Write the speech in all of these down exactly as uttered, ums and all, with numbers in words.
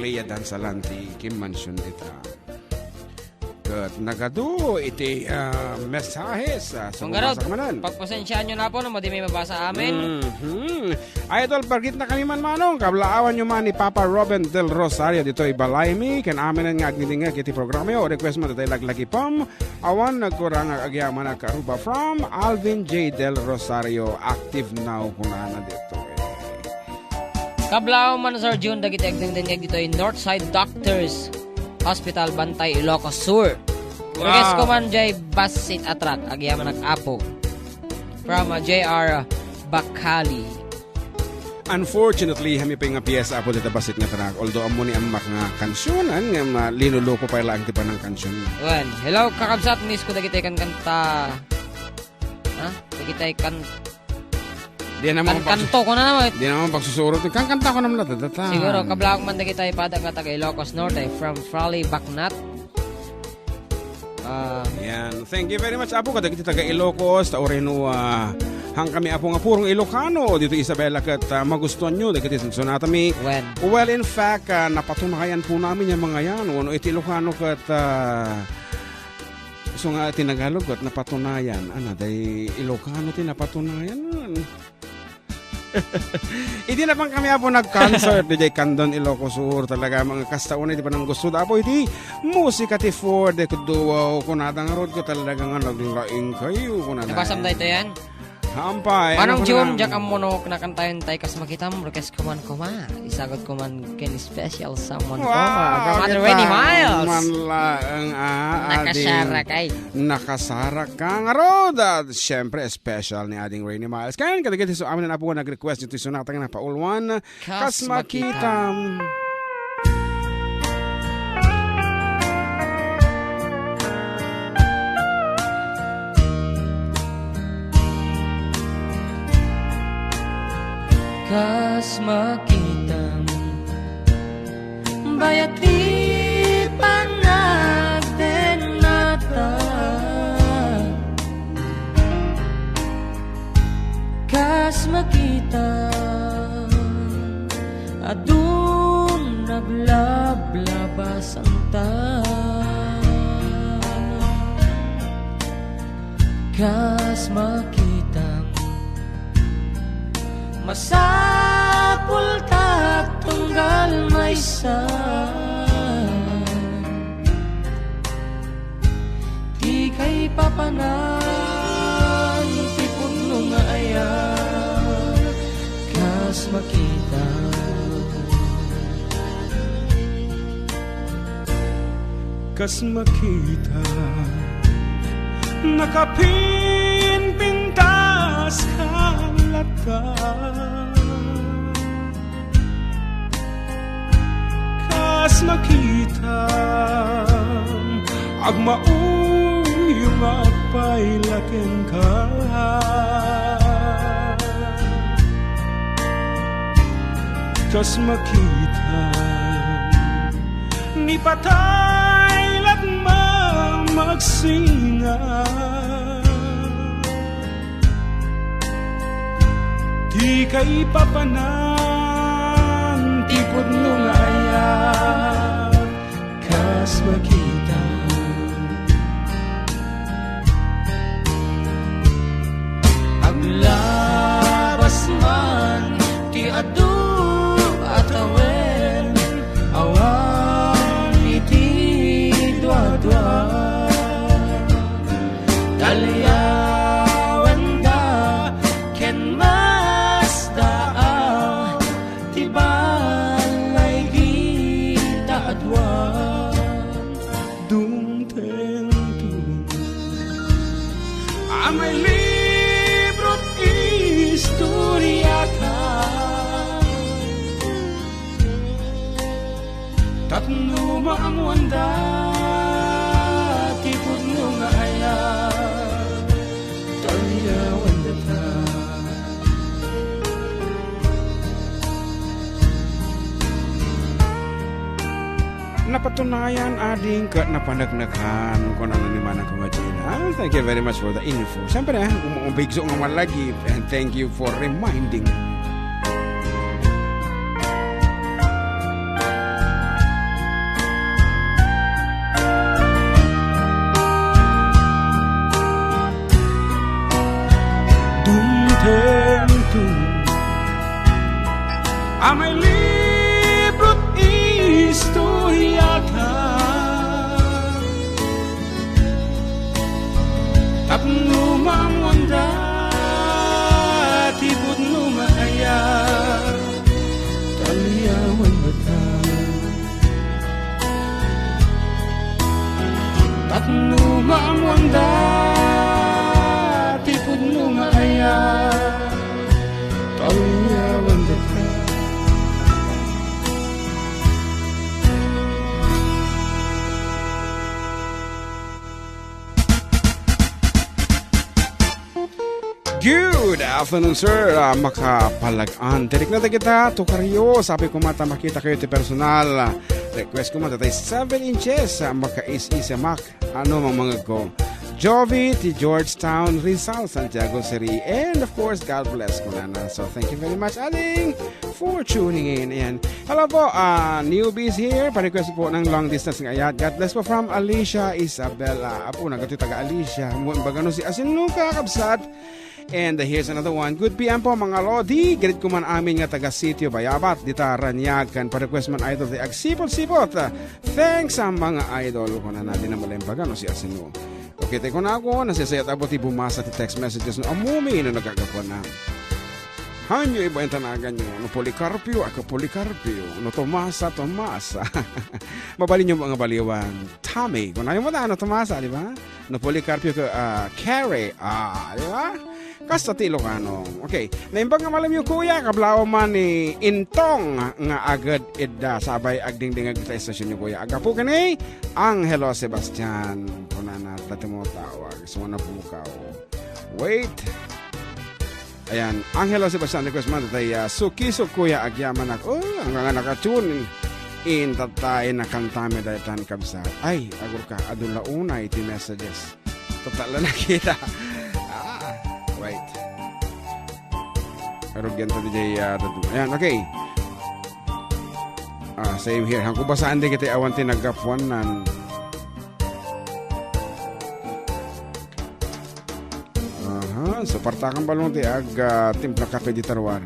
Lea Dansalan ti kimmansion dita. Ket nagadu iti, ah, mensahes, ah, sa Manggarod, pagpasensiaan yo na po no madi may mabasa amin. Mhm. Idol, pagitna kami man, Manong. Kablaawan yo man ni Papa Robin Del Rosario ditoy balay mi. Ken aminen nga agdingdingngeg iti programa yo. Request mo, Tatay Laglagi Pam. Awan nagkurang, agyamanak Aruba from Alvin J Del Rosario, active now kunana dito, eh. Kablaaw man, Sir Jun, dagiti agdengdengngeg ditoy Northside Doctors Hospital, Bantay, Ilocos Sur. Wow. Request ko man jay bassit a truck, agyamanak Apo. From, uh, J R Bacali. Unfortunately, hami pay nga piyesa, Apo, dita bassit nga truck. Although ammo ni ammak nga kansionan, nga ma-, linuluko pay laeng ti panangkansion. Wen, hello, kakabsat, miss ko dagiti kankanta. Ha? Dagiti kan-, Di naman kan-, pag-, kanto ko na naman. Di naman pagsusurot. Kankanta ko naman na, tatata. Siguro, kablak man dagiti pada nga taga Ilocos Norte, from Frally Bacnat. Ah. Yan. Thank you very much, Apo, kadagiti taga Ilocos, ta ureno, ah, han kami, Apo, nga purong Ilocano dito, Isabela, ket, ah, magustuhan nyo dagiti sonatami. Wen. Well, in fact, ah, napatunayan po namin yung mga yan. Wano iti Ilocano ket, ah, isu nga ti Tagalog ket napatunayan. Ana, day Ilocano ti napatunayan. Idi napan kami, Apo, nag-concert diay Candon, Ilocos Sur, talaga, mga kasta unay, di ba, nang gusto, Apo, iti musika ti Ford, ket duwaw, kunada ngarud, ket talaga nga naglaing kayo, kunada. Nabasam dayta yan? Hampay, Manong Jun, diak ammo no nakantayon tay kas makitam, request ko man koma. Isagot ko man ken special someone koma. Wow, from Ate Rene Miles. Man laeng, ah, nakasarak ay. Nakasarak ka. Ngarud, ah, siyempre, special ni Ading Rene Miles. Ken kadagiti so amin na po nag-request dito, so natang na paulwan. Kas makitam. Kas makitam, bayat ti panagdennata. Kas makita, adu naglablabasanta. Kas makita, masapulta tunggal maysa. Ti kaipapanan ti pudno nga ayat, kas makita. Kas makita, nakapinpintas ka latta. Kas makita, agmauyong agpaylakenka. Kas makita, ni patay latma magsinga. Ti kaipapanan ti pudno nga ayat, kas makita. Aglabas man ti adu a tawen, awan iti duadua. Talyawenda ken masdaaw ti balay dita a dua. Dumtengto a may libro't istoriata. Tapno maammoanda ti pudno nga ayat, talyawendata. Napatunayan, ading, ket napaneknekan, kunana ni Manang Kong Gina. Thank you very much for the info. Siyempre, ah, um-, umbigso nga malagi, and thank you for reminding. Amay librot istorya ta tapno maammoanda ti pudno nga ayat, taliawan ta. Tapno maammoanda ti pudno nga ayat, taliawan ta. Good afternoon, sir. Ah, makapalag-an. Direk na dagita, tukaryo. Sabi ko mata makita kayo ti personal. Request ko mata tay seven inches. Ah, makaisi sa Mac. Ano mang mga go. Jovi, ti Georgetown, Rizal, Santiago City. And of course, God bless ko nana. So, thank you very much, ading, for tuning in. Ayan. Hello po, ah, newbies here. Pa-request po ng long distance nga ayat. God bless po from Alicia Isabella. Apo, nagato taga Alicia. Mo, bagano si Asinuka, kabsat. And here's another one. Good P M po, mga lodi. Greet ko man amin nga taga Sitio Bayabat. Dita Raniag, kan pa-request man idol ti agsipot-sipot. Thanks, ah, mga idol. Kung na natin na mula yung bagano si Asinu. Okay, tayo ko na ako. Nasisayat abo ti bumasa ti text messages no amumi no nagagapuan na. Hanyo iba yung tanagan nyo. No Policarpio, ako Policarpio. No Tomasa, Tomasa. Mabalin nyo mga baliwan. Tommy. Kung na yung mata, no Tomasa, di ba? No Policarpio, ka, ah, Carrie. Ah, di ba? Kasta ti Ilocano. Okay. Naimbag nga malam yo, kuya. Kablaw man ni Intong nga agad idda. Sabay agdingdingag ta istasyon yo, kuya. Agapu kani, Angelo Sebastian. Kunana, dati mo tawag. Gusto mo na pukaw. Wait. Ayan. Angelo Sebastian, request man. Tay, ah, suki, kuya, agyaman ako. Oh, ang nga nakatune. In tatay na kantami daytan kabsat. Ay, agurka. Adun la unay ti messages. Total na nakita. Ah, wait. Arugyan ta di jay, ah, tadu-, ayan, okay. Ah, same here. Hangko basaan di kita awan ti naggapuanan. Aha, so partakan balong ti ag, ah, timpla kape di tarwar.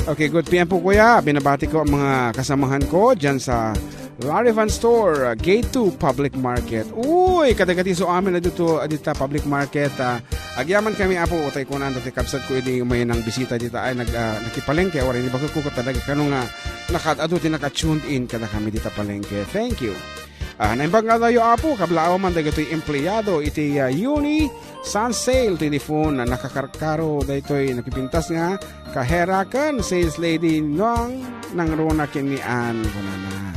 Okay, good P M po, kuya. Binabati ko ang mga kasamahan ko dyan sa Larivan Store, uh, Gate two Public Market. Uy, kadagati so amin na dito, uh, dita public market. Uh, agyaman kami, apo, utay ko na ti kabsat ko, idi may nang bisita dita ay nag, uh, nakipalengke, waray ni bakit ko talaga kano nga nakaad-ado ti naka-tuned in kada kami dita palengke. Thank you. Ah, naimbag nga tayo, apo, kablaaw man dagitoy empleyado iti, ah, Uni Sun Sale ti phone na nakakarkaro daytoy nakipintas nga kahera ken sales lady nang nangruna ken ni Ann, kunana.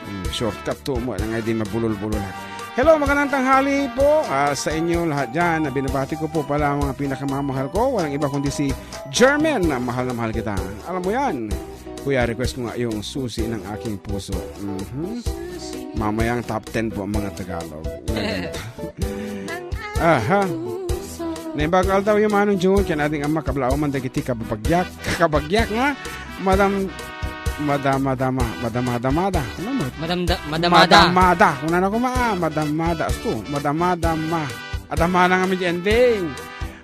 Hmm, shortcut to mo, nang ay di mabulol-bulol, ha. Hello, magandang tanghali po, ah, sa inyo lahat dyan. Binabati ko po pala ang mga pinakamamahal ko. Walang iba kundi si German na mahal na mahal kita. Alam mo yan. Kuya, request ko nga yung susi ng aking puso. Mhm. Mamayang top ten po ang mga Tagalog. Aha. Naimbag aldaw yung Manong June, kaya nating ama kablao man dagiti kababagyak, kakabagyak nga, madam, madama, dama, madama, damada. Ano mo? Madamda-, madamada. Madamada. Kung ano ko ma-, ah, madamada. Asto, madamada ma. Adamana nga mi di ending.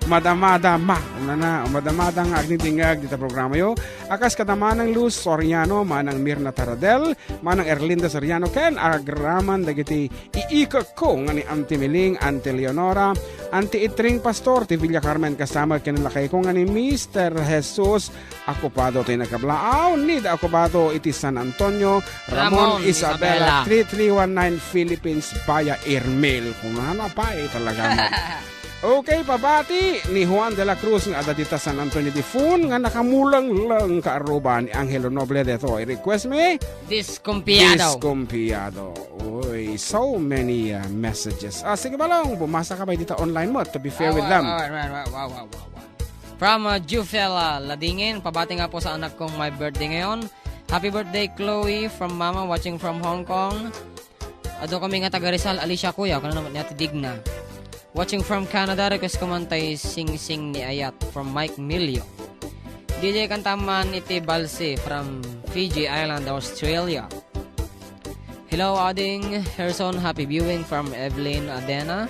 Madamada ma. Kung ano, madamada nga agdingdingag dita programa yo. Akas kada Manang Luz Soriano, Manang Mirna Taradel, Manang Erlinda Soriano, ken agraman dagiti iikek ko nga ni Auntie Miling, Auntie Leonora, Auntie Itring Pastor, ti Villa Carmen, kasama ken lakay ko nga ni Mister Jesus Acopado, ti nakablaaw, Nida Acopado, iti San Antonio, Ramon, Ramon Isabela, Isabela. Three three one nine Philippines via airmail. Kung ano pa, eh, talaga mo. Okay, pabati ni Juan de la Cruz nga adda dita San Antonio de Fun nga nakamulengleng ka aruba ni Angelo Noble detoy. Request mi? Diskumpiado. Diskumpiado. Uy, so many, uh, messages. Ah, sige, Balong, bumasa ka ba dita online mo to be fair with them? Wow, wow, wow, wow, wow, wow, wow. From, uh, Jufel, uh, Ladingin, pabati nga po sa anak kong may birthday ngayon. Happy birthday, Chloe, from Mama, watching from Hong Kong. Adu kami nga taga Rizal, Alicia, kuya, kano naman ni Ate Digna. Watching from Canada, request ko man tay Sing Sing ni Ayat from Mike Milio. D J Kantaman iti Balsi from Fiji Island, Australia. Hello, Ading Herson, happy viewing from Evelyn Adena.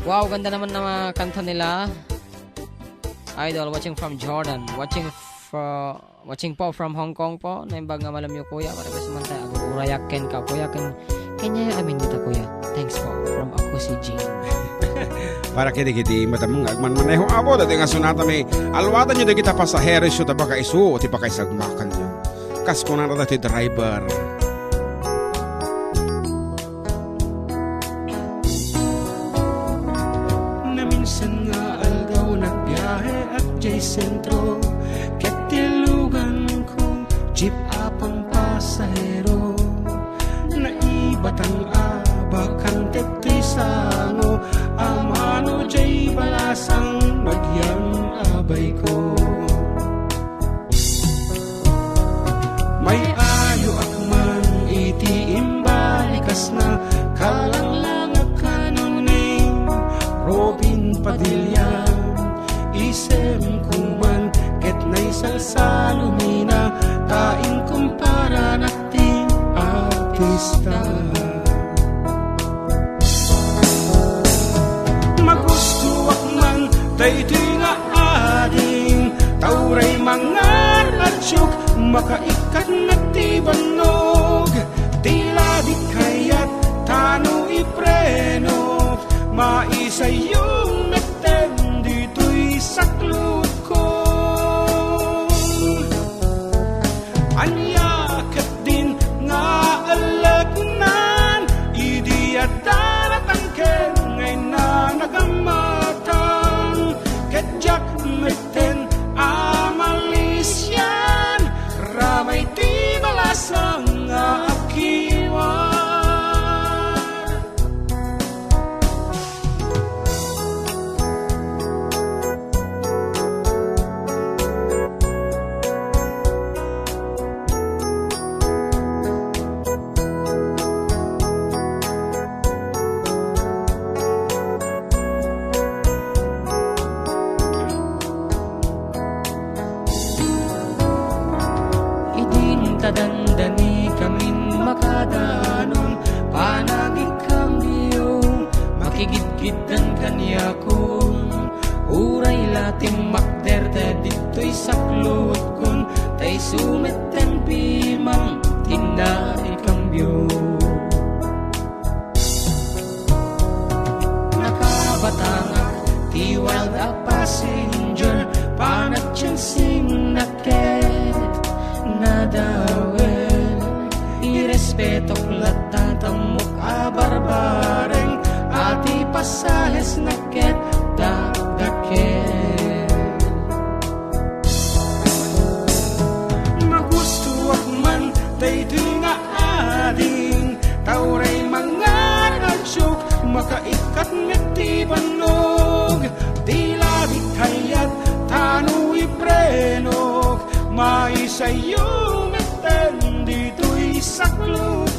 Wow, ganda naman ng mga kanta nila. Idol, watching from Jordan. Watching for watching po from Hong Kong po. Naimbag nga malamyo, kuya. Para bes man tayo, agurayak ken ka, kuya, ken, ken yayo amin dita, kuya. Thanks po. From ako si Jing. Para kini kiti madamong nga agmanmaneho, apo, dati nga sunata mi, alwatan nyo dagita pasahero isu ta baka isu ti pakaisagmakan nyo. Kas kunana dati driver. Naminsan nga aldaw, nagbiahe ak jay sentro, ket ti luganko, jeep a pampasahero. Naibatang a bakante ti sango, ammano jay balasang, nagyan a bayko. May ayoak man iti imbalikasna, kalanglangak kano ni Robin Padilla. Isemko man ket naisalsalumina, ta inkumparanak ti artista. Magustoak man daytoy nga ading, ta uray mangan a joke, makaikkat met ti bannog. Ti ladi kayat tano ipreno, maisayo metten ditoy saklutko. Ania ketdin nga eleknan idi adda natangken nga innanag a matang, ket diak metten a malisian, ramay ti balasang nga agkiwar. Idin ta dandanikamin makadanon, panagikambio, makigidgiddan kaniakon. Uray la timmakder ta ditoy saklutkon, ta isu metten piman ti naikambio. Nakabatangak ti wild a passenger, panagchansingnak ket nadawel. Irespetok latta ta ammok a barbareng, a ti pasahesnak ket dakdakkel. Magustoak man daytoy nga ading, ta uray mangan a joke, makaikkat met ti bannog. Ti ladi kayat tano iprenok, maisayo metten ditoy saklutko.